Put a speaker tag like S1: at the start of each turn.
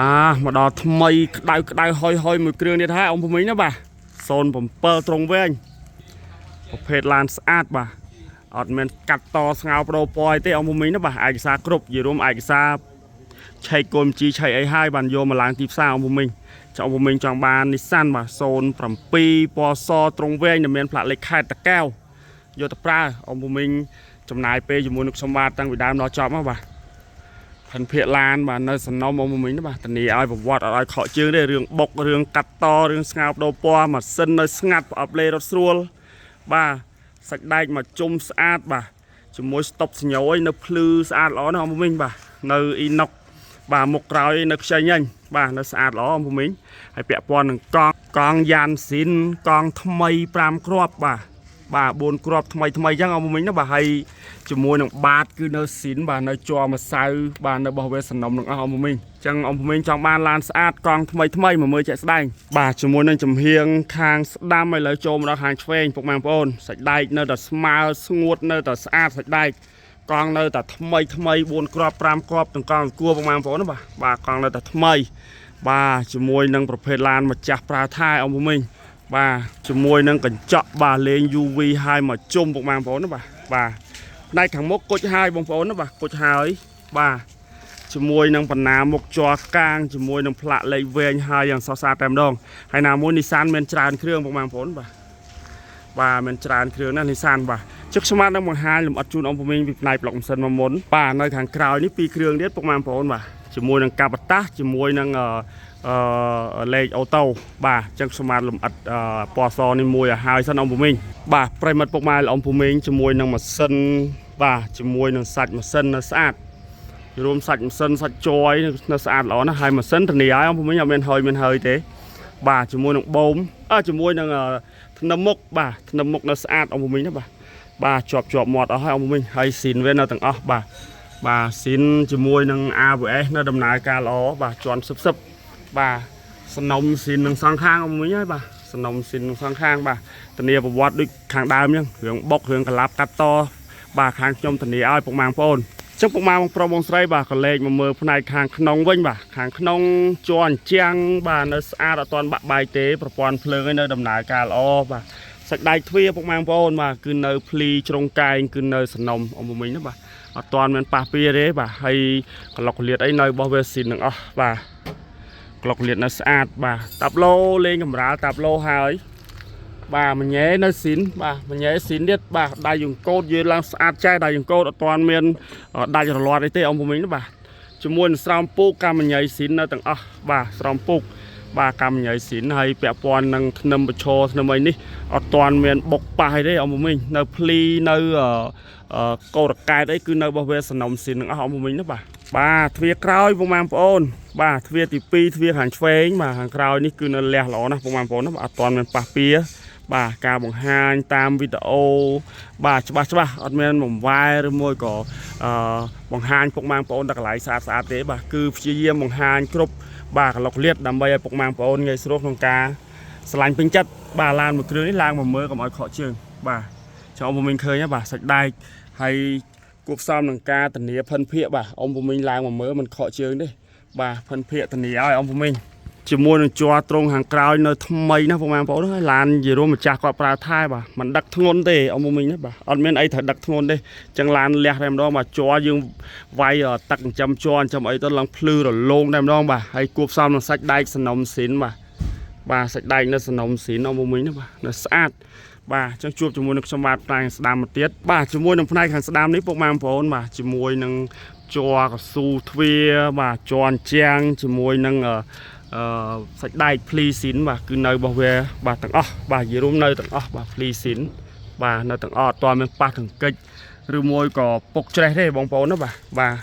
S1: អាមកដល់ថ្មីក្តៅក្តៅហុយហុយមួយគ្រឿងទៀតហើយអ៊ំភូមិណាបាទ07ត្រង់វែងប្រភេទឡានស្អាតបាទអត់មានកាត់តស្ងោប្ដូរពណ៌អីទេអ៊ំភូមិណាបាទឯកសារគ្រប់និយាយរួមឯកសារឆែកគោលបញ្ជីឆែកអីហើយបានយកមកឡើងទីផ្សារអ៊ំភូមិចង់ភូមិចង់បាន Nissan បាទ07ពណ៌សត្រង់វែងដែលមានផ្លាកលេខខេត្តតាកែវយកទៅប្រើអ៊ំភូមិចំណាយពេលជាមួយនឹងខ្ញុំបាទតាំងពីដើមដល់ចប់មកបាទ ផិនភាកឡានបាទនៅសំណុំអមមិញណាបាទធានាឲ្យប្រវត្តិអត់ឲ្យខកជើងទេរឿងបុករឿងកាត់តរឿងស្ងោបដូរពណ៌ម៉ាស៊ីននៅស្ងាត់ប្រអប់លេរត់ស្រួលបាទសាច់ដែកមកជុំស្អាតបាទជាមួយស្តុបសញ្ញោអីនៅភ្លឺស្អាតល្អណាស់អមមិញបាទនៅអ៊ីណុកបាទមុខក្រោយនៅខ្ចីញញបាទនៅស្អាតល្អអមមិញហើយពាក់ព័ន្ធនឹងកង់កង់យ៉ានស៊ីនកង់ថ្មី5គ្រាប់បាទបាទ4គ្រាប់ថ្មីថ្មីអញ្ចឹងអមមិញណាបាទហើយ ជាមួយនឹងបាតគឺនៅស៊ីនបាទនៅជាប់ម្សៅបាទនៅបោះវេសនំនឹងអស់អ៊ំភូមិញអញ្ចឹងអ៊ំភូមិញចង់បានឡានស្អាតកង់ថ្មីថ្មីមកមើលជាក់ស្ដែងបាទជាមួយនឹងចំហៀងខាងស្ដាំឥឡូវចូលមកដល់ខាងឆ្វេងពុកម៉ែបងប្អូនសាច់ដែកនៅតែស្មើស្ងួតនៅតែស្អាតសាច់ដែកកង់នៅតែថ្មីថ្មី4គ្រាប់5គ្រាប់ទាំងកង់គួរពុកម៉ែបងប្អូនណាបាទបាទកង់នៅតែថ្មីបាទជាមួយនឹងប្រភេទឡានម្ចាស់ប្រើថែអ៊ំភូមិញបាទជាមួយនឹងកញ្ចក់បាទលេង UV ហើយមកជុំពុកម៉ែបងប្អូនណាបាទបាទ ផ្នែកខាងមុខគុជហើយបងប្អូនណាបាទគុជហើយបាទជាមួយនឹងបណ្ណាមុខជ័រកាងជាមួយនឹងផ្លាកលេខវែងហើយយ៉ាងសរសើរតែម្ដងហើយណាមួយ Nissan មានច្រើនគ្រឿងបងប្អូនបាទបាទមានច្រើនគ្រឿងណាស់ Nissan បាទជឹកស្មាតនឹងបង្ហាញលម្អិតជូនអង្គភូមិពីផ្នែកប្លុកម៉ាស៊ីនមកមុនបាទនៅខាងក្រោយនេះពីរគ្រឿងទៀតពុកម៉ែបងប្អូនបាទជាមួយនឹងកាបតាសជាមួយនឹងអឺអឺលេខអូតូបាទអញ្ចឹងស្មាតលម្អិតពណ៌សនេះមួយឲ្យហើយសិនអង្គភូមិបាទប្រិមិត្តពុកម៉ែអង្គភូមិជាមួយនឹងម៉ាស៊ីនបាទជាមួយនឹងសាច់ម៉ាស៊ីននៅស្អាតរួមសាច់ម៉ាស៊ីនសាច់ជយនៅស្អាតល្អណាស់ហើយម៉ាស៊ីនធានាឲ្យអង្គភូមិអត់មានហើយមានហើយទេបាទជាមួយនឹងបូមអើជាមួយនឹងធ្នឹមមុខបាទធ្នឹមមុខនៅស្អាតអង្គភូមិណាបាទបាទជាប់ជាប់មាត់អស់ហើយអង្គភូមិហើយស៊ីនវានៅទាំងអស់បាទបាទស៊ីនជាមួយនឹង ABS នៅដំណើរការល្អបាទជន់សឹបសឹបបាទសំណុំស៊ីននឹងសងខាងអង្គភូមិហើយបាទសំណុំស៊ីននឹងសងខាងបាទធានាប្រវត្តិដូចខាងដើមអញ្ចឹងរឿងបុករឿងកឡាប់កាត់តបាទខាងខ្ញុំធានាឲ្យពុកម៉ែបងប្អូនចឹងពុកម៉ែបងប្រុសបងស្រីបាទក៏លេខមកមើលផ្នែកខាងក្នុងវិញបាទខាងក្នុងជ័រអញ្ចាំងបាទនៅស្អាតអត់ទាន់បាក់បែកទេប្រព័ន្ធភ្លើងឯនៅដំណើរការល្អបាទសាច់ដែកទ្វារពុកម៉ែបងប្អូនបាទគឺនៅភ្លីជ្រុងកែងគឺនៅសនំអមមិញណាបាទអត់ទាន់មានប៉ះពៀទេបាទហើយកឡុកលៀតអីនៅរបស់វាស៊ីនទាំងអស់បាទក្លុកលៀតនៅស្អាតបាទតាប់ឡូលេងកម្រាលតាប់ឡូហើយបាទមញ៉ែនៅស៊ីនបាទមញ៉ែស៊ីនទៀតបាទដៃយង្គោតយើងឡើងស្អាតចែដៃយង្គោតអត់ទាន់មានដាច់រលាត់អីទេអ៊ំភូមិណាបាទជាមួយនឹងស្រោមពូកកម្មញ៉ៃស៊ីននៅទាំងអស់បាទស្រោមពូកបាទកម្មញ៉ៃស៊ីនហើយពាក់ព័ន្ធនឹងធ្នឹមប្រឈរធ្នឹមអីនេះអត់ទាន់មានបុកប៉ះអីទេអ៊ំភូមិនៅភ្លីនៅកោរកែតអីគឺនៅរបស់វាសនំស៊ីនទាំងអស់អ៊ំភូមិណាបាទបាទទ្វារក្រោយពុកម៉ែបងប្អូនបាទទ្វារទី2ទ្វារខាងឆ្វេងបាទខាងក្រោយនេះគឺនៅលះល្អណាស់ពុកម៉ែបងប្អូនណាបាទអត់ទាន់មានប៉ះពៀបាទការបង្ហាញតាមវីដេអូបាទច្បាស់ច្បាស់អត់មានបំវែឬមួយក៏អឺបង្ហាញពុកម៉ែបងប្អូនតែកន្លែងស្អាតស្អាតទេបាទគឺព្យាយាមបង្ហាញគ្រប់បាទកលុកលៀតដើម្បីឲ្យពុកម៉ែបងប្អូនងាយស្រួលក្នុងការស្រឡាញ់ពេញចិត្តបាទឡានមួយគ្រឿងនេះឡើងមកមើលកុំឲ្យខកជើងបាទចូលពុំមានឃើញទេបាទសាច់ដែកហើយគួបផ្សំនឹងការធានាផិនភាកបាទអ៊ំពុំមានឡើងមកមើលមិនខកជើងទេបាទផិនភាកធានាឲ្យអ៊ំពុំមានជាមួយនឹងជ័រត្រង់ខាងក្រោយនៅថ្មីណាស់ពុកម៉ែបងប្អូនហើយឡាននិយាយរួមម្ចាស់គាត់ប្រើថែបាទមិនដឹកធ្ងន់ទេអ៊ំពុំមីងណាបាទអត់មានអីត្រូវដឹកធ្ងន់ទេអញ្ចឹងឡានលះតែម្ដងបាទជ័រយើងវាយទឹកចិញ្ចឹមជ័រចិញ្ចឹមអីទៅឡើងភ្លឺរលោងតែម្ដងបាទហើយគួបផ្សំនឹងសាច់ដែកសនំស៊ីនបាទបាទសាច់ដែកនៅសនំស៊ីនអ៊ំពុំមីងណាបាទនៅស្អាតបាទអញ្ចឹងជួបជាមួយនឹងខ្ញុំបាទផ្នែកស្ដាំមកទៀតបាទជាមួយនឹងផ្នែកខាងស្ដាំនេះពុកម៉ែបងប្អូនបាទជាមួយនឹងជ័រកស៊ូទ្វារបាទជ័រអញ្ចាំងជាមួយនឹងអឺ អឺសាច់ដែកភ្លីស៊ីនបាទគឺនៅរបស់វាបាទទាំងអស់បាទនិយាយរួមនៅទាំងអស់បាទភ្លីស៊ីនបាទនៅទាំងអស់អត់ទាន់មានប៉ះទង្គិចឬមួយក៏ពុកច្រេះទេបងប្អូនណាបាទបាទ